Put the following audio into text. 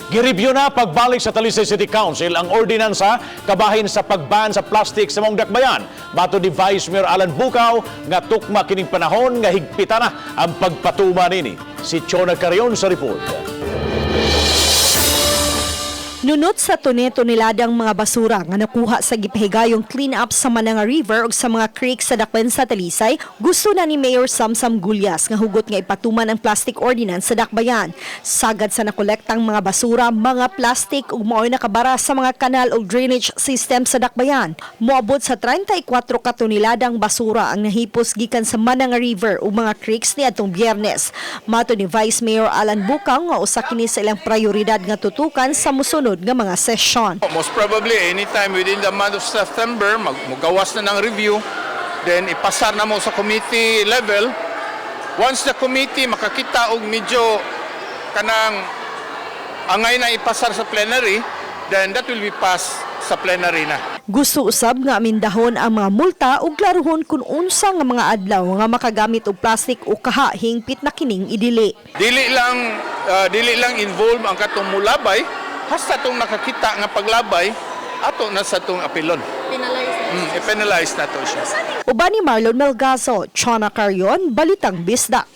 Gireview na pagbalik sa Talisay City Council ang ordinansa kabahin sa pagban sa plastic sa maong dakbayan. Matod ni Vice Mayor Alan Bukaw nga tukma kining panahon nga higpitan na ang pagpatuma nini. Si Chona Carion sa report. Nunot sa tone-toneladang mga basura nga nakuha sa gipahigayong clean up sa Mananga River ug sa mga creek sa Dakbayan sa Talisay, gusto na ni Mayor Samsam Gullas nga hugot nga ipatuman ang plastic ordinance sa Dakbayan. Sagad sa nakolektang mga basura, mga plastic ug mao'y nakabara sa mga kanal ug drainage system sa Dakbayan. Moabot sa 34 ka toneladang basura ang nahipos gikan sa Mananga River ug mga creeks niadtong Biyernes. Matod ni Vice Mayor Alan Bukaw nga usa kini sa ilang prioridad nga tutukan sa mosunod nga mga sesyon. Most probably, anytime within the month of September, mugawas na ng review, then ipasar na mo sa committee level. Once the committee makakita og medyo kanang angay na ipasar sa plenary, then that will be passed sa plenary na. Gusto usab nga amindahon ang mga multa ug klaruhon kung unsa nga mga adlaw nga makagamit og plastic o kaha hingpit na kining idili. Dili lang involved ang katong mulabay, hasta tong nakakita nga paglabay, ato na sa tong apilon. Penalize. I-penalize na to siya. Uban ni Marlon Melgazo, Chona Carion, Balitang Bisdak.